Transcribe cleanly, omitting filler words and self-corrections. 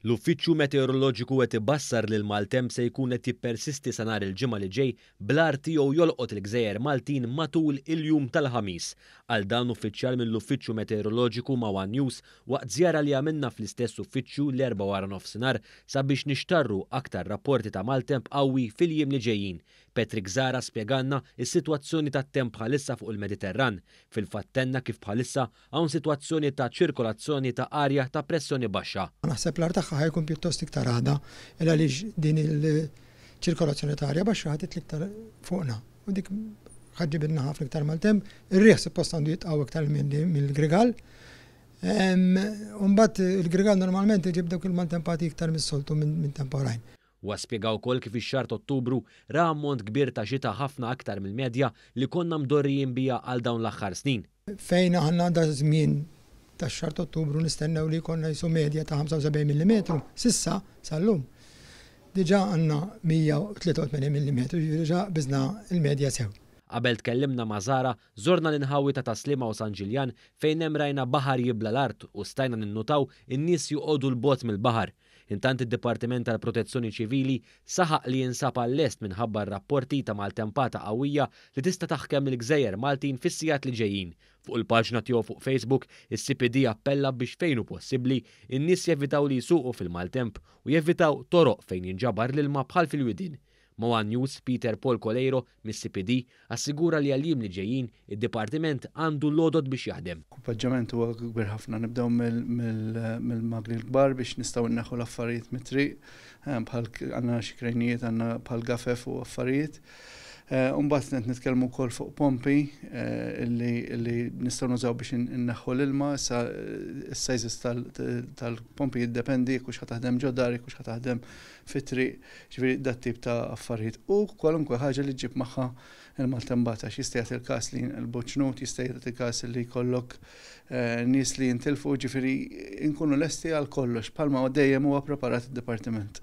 L-Uffiċċju Meteoroloġiku qed ibassar li l-maltemp se jkun qed jippersisti sa nhar il-Ġimgħa li ġej bl-agħar tiegħu jolqot il-gżejjer Maltin matul il-jum tal-Ħamis. Qal dan uffiċjal mill-Uffiċċju Meteoroloġiku ma' one News waqt żjara li għamilna fl-istess uffiċċju l-Erbgħa waranofsinhar sabiex nixtarru aktar rapporti ta' maltemp qawwi fil-jiem li ġejjin. Patrick Zahra spjegalna s-sitwazzjoni tat-temp bħalissa fuq il-Mediterran. Fil-fatt tenna kif bħalissa Hawn sitwazzjoni ta' ċirkolazzjoni ta' arja ta' pressjoni baxxa. Naħseb l-agħar tagħha ħa jkun pjuttost iktar għada, il għaliex din il-ċirkolazzjoni ta' arja baxxa ħa titla' iktar fuqna u dik ħa ġġibilna ħafna iktar maltemp. Ir-riħ suppost għandu jitqawwa iktar mill-Grigal. U mbagħad il-Grigal normalment iġib dawk il-maltempati iktar mis-soltu minn temp oħrajn. Huwa spjega wkoll kif ix-xahar t'Ottubru ra ammont kbir ta' xita ħafna aktar mill-medja li konna mdorrijin biha għal dawn l-aħħar snin. Fejn aħna daż-żmien tax-xahar t'Ottubru nistennew li jkollna qisu medja ta' 75 millimetru, s'issa, sal-lum, diġà għandna 183 millimetru, jiġifieri diġà qbiżna l-medja sew. Qabel tkellimna ma' Zahra, żorna l-inħawi ta' Tas-Sliema u San Ġiljan fejn hemm rajna baħar jibla' l-art u stajna ninnutaw in-nies joqogħdu 'l bogħod mill-baħar. Intant id-Dipartiment tal-Protezzjoni Ċivili saħaq li jinsab għal-lest minħabba r-rapporti ta' maltempata qawwija li tista' taħkem lill-gżejjer Maltin fis-sigħat li ġejjin. Fuq il-paġna tiegħu fuq Facebook, is-CPD appella biex fejn hu possibbli, in-nies jevitaw li jsuqu fil-maltemp u jevitaw toroq fejn jinġabar l-ilma bħal fil-widien. Ma' one News, Peter Paul Coleiro, mis-CPD, assigura li għall-jiem li ġejjin, id-dipartiment għandu l-għodod biex jaħdem. Ekwipaġġament huwa kbir ħafna. Nibdew mill-magni l-kbar biex nistgħu nneħħu l-affarijiet mit-triq, bħal għandna xi krejnijiet, għandna bħal gafef u affarijiet. U mbagħad qed nitkellmu wkoll fuq pompi li nistgħu nużaw biex inneħħu l-ilma, issa s-sizes tal-pompi jiddependi jekk hux ħa taħdem ġo dar, jekk hux ħa taħdem fit-triq, ġifieri dat-tip ta' affarijiet u kwalunkwe ħaġa li ġġib magħha il-maltembata għax jista' jagħti l-każ li jinqilbu ċnut, jista' jagħti l-każ li jkollok nies li jintilfu, ġifieri nkunu lesti għal kollox bħalma dejjem huwa preparat id-dipartiment.